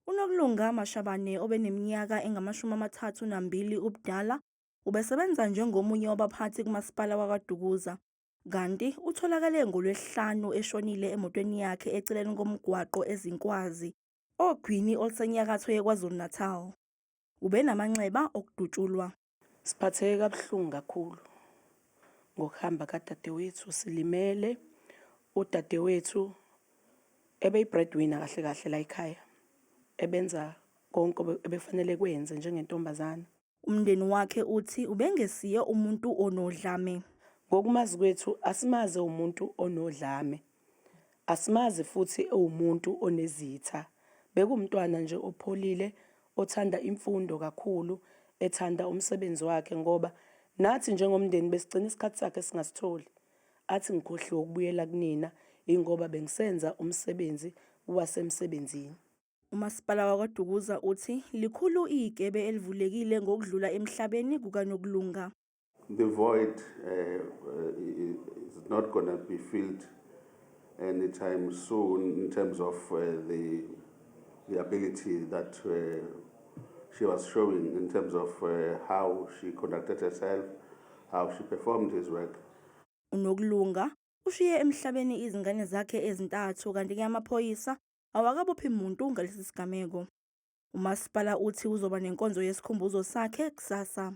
UNokulunga Mashabane obeneminyaka engama-32 ubudala ubesebenza njengomunye wabaphathi kumasipala waKwaDukuza kanti utholakale ngoLwesihlanu eshonile emotweni yakhe eceleni komgwaqo eZinkwazi, ogwini olusenyakatho yeKwaZulu-Natal. Ubenamanxeba okudutshulwa. Siphatheke kabuhlungu kakhulu ngokuhamba kadadewethu, silimele. Udadewethu ebeyi-breadwinner kahle kahle la ekhaya, ebenza konke ebefanele kwenze njengentombazane. Umndeni wakhe uthi ubengesiye umuntu onodlame. Ngokumazi kwethu asimazi umuntu onodlame, asimazi futhi ewumuntu onezitha. Bekuwumntwana nje opholile, othanda imfundo kakhulu, ethanda umsebenzi wakhe ngoba nathi njengomndeni besigcina isikhathi sakhe singasitholi. Athi ngikhohliwe ukubuyela kunina ingoba bengisenza umsebenzi wasemsebenzini. Umasipala waKwaDukuza uthi likhulu igebe elivulekile ngokudlula emhlabeni kukaNokulunga. The void is not going to be filled anytime soon in terms of the ability that she was showing in terms of how she conducted herself, how she performed his work. UNokulunga ushiye emhlabeni izingane zakhe ezintathu kanti-ke amaphoyisa awakabophi muntu ngalesi sigameko. Umasipala uthi uzoba nenkonzo yesikhumbuzo sakhe kusasa.